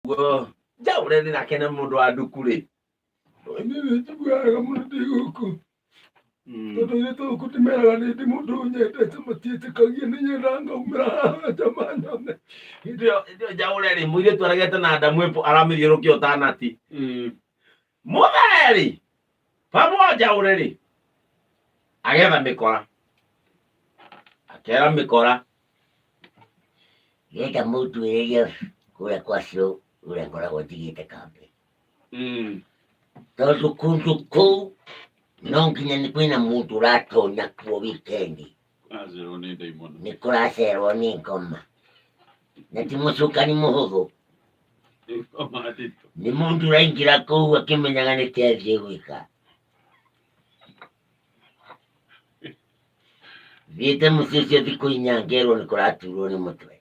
Guo njaũre nĩ nake nĩ mũndũ wa nduku rĩ. Niĩ nĩ njiguaga wega mũno ndĩ gũkũ tondũ airĩtu a gũkũ ndĩmeraga nĩ ndĩ mũndũ ũnyendete matiĩtĩkagia nĩ nyendaga ngaumĩra haha nja manyone. Hĩndĩ ĩyo hĩndĩ ĩyo njaũre rĩ mũirĩtu aregete na nda mwĩpũ aramĩthiũrũkia ũtanati. Mũthee rĩ baba wa njaũre rĩ agetha mĩkora akera mĩkora. Ngĩenda mũnduĩrĩrie kũrĩa kwa cũũ ũrĩa ngoragwo njigĩte kambĩ. Tondũ kũndũ kũu no nginya nĩ kwĩna mũndũ ũratonya kuo wikendi. Acerwo nĩ ndaimono. Nĩ kũracerwo nĩ ngoma. Na ti mũcukani mũhũthũ. Ngoma nditũ. Nĩ mũndũ ũraingĩra kũu akĩmenyaga nĩ kĩ athiĩ gwĩka. Thiĩte mũciĩ ũcio thikũ inya ngerwo nĩ kũraturwo nĩ mũtwe.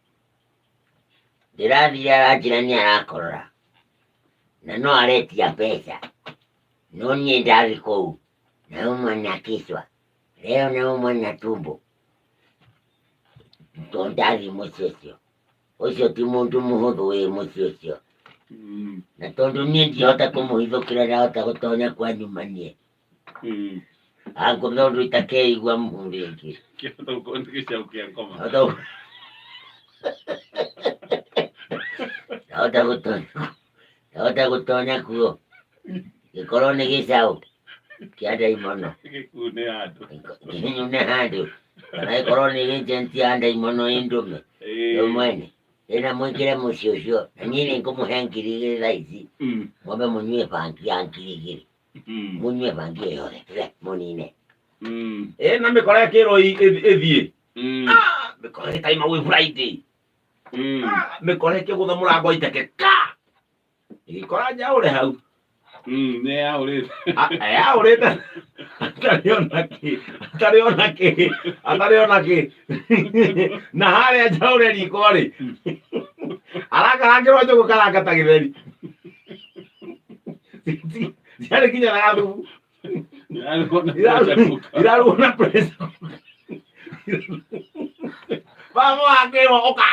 Ndĩrathire aranjĩra nĩ arakorora na no aretia mbeca. No niĩ ndathiĩ kũu naumwa na kichwa leo naumwa na tumbo. Tondũ ndathiĩ mũciĩ ũcio. Ũcio ti mũndũ mũhũthũ wĩ mũciĩ ũcio. Na tondũ niĩ ndihota kũmũhithũkĩra ndahota gũtonya kwa nyuma niĩ. Angũtha ũndũ itakeigua mũhu rĩngĩ. Kĩhota gũkorwo nĩ gĩcaũ kĩa ngoma. Ndahota gũtonya ndahota gũtonya kuo gĩkorwo nĩ gĩcaũ kĩa ndaimono. Gĩkune handũ. Kĩnyune handũ kana gĩkorwo nĩ agent ya ndaimono ĩ ndũme yo mwene ĩna mũingĩre mũciĩ ũcio na niĩ nĩ ngũmũhe 2000 thaa ici mwambe mũnyue bangi ya 2000. Munyue bangi ĩyo yothe tũre mũnine. Ĩ na mĩkora ĩkĩrwo ĩthiĩ. Ah, mĩkora ĩtaima gwĩ Friday. Ah, mĩkora ĩkĩgũtha mũrango iteke ka ĩgĩkora njaũre hau. Nĩ yaũrĩte. Ah, yaũrĩte atarĩ ona kĩ atarĩ ona kĩ atarĩ ona kĩ na harĩa njaũre riko rĩ arakarangĩrwo njũgũ karanga ta gĩtheri ciarĩ nginya na gathubu. Irarugwo na pressure cooker. Irarugwo na pressure cooker. Baba wakĩrwo ũka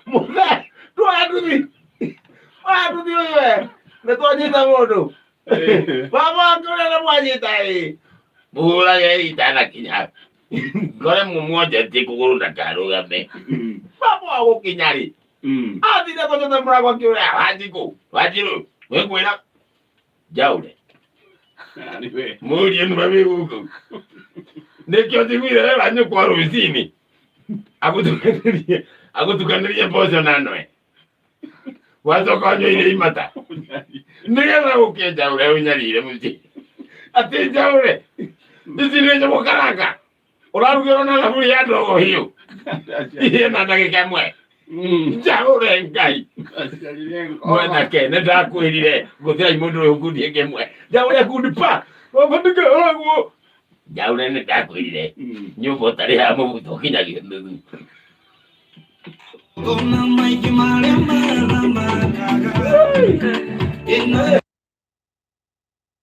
mũthe tuoya nduthi oya nduthi ũyũ we nĩ twanyita mũndũ. Baba wakĩũrĩa nĩ mwanyita ĩ mũhũrage itanakinya ngore mũmwonjetie kũgũrũ ndakarũgame. Baba wa gũkinya rĩ athire kũnyita mũrango akĩũrĩa wanjikũ wanjirũ wĩkwĩra njaũre. Nĩ we. Mũriũ nĩwe wĩ gũkũ nĩkĩo njiguire wega nyũkwa rũcinĩ agũtukanĩrie agũtukanĩrie mboco na nwe wacoka ũnyuire imata nĩgetha ũke njaũre ũnyarire mũciĩ atĩ njaũre ici nĩ njũgũ karanga ũrarugĩrwo na thaburia ya ndogo hiũ ihĩe na ndagĩka ĩmwe. Njaũre ngai. Aciarire ngoma. Mwanake nĩ ndakwĩrire ngũthĩrai mũndũ ũyũ ngundi ĩngĩ ĩmwe njaũre ngundi pa wabandĩke ũguo njaũre nĩ ndakwĩrire nyũmba ũtarĩ ha mũbuto ũkinyagia nuthu. Ona maingĩ marĩa marathamakaga ĩno.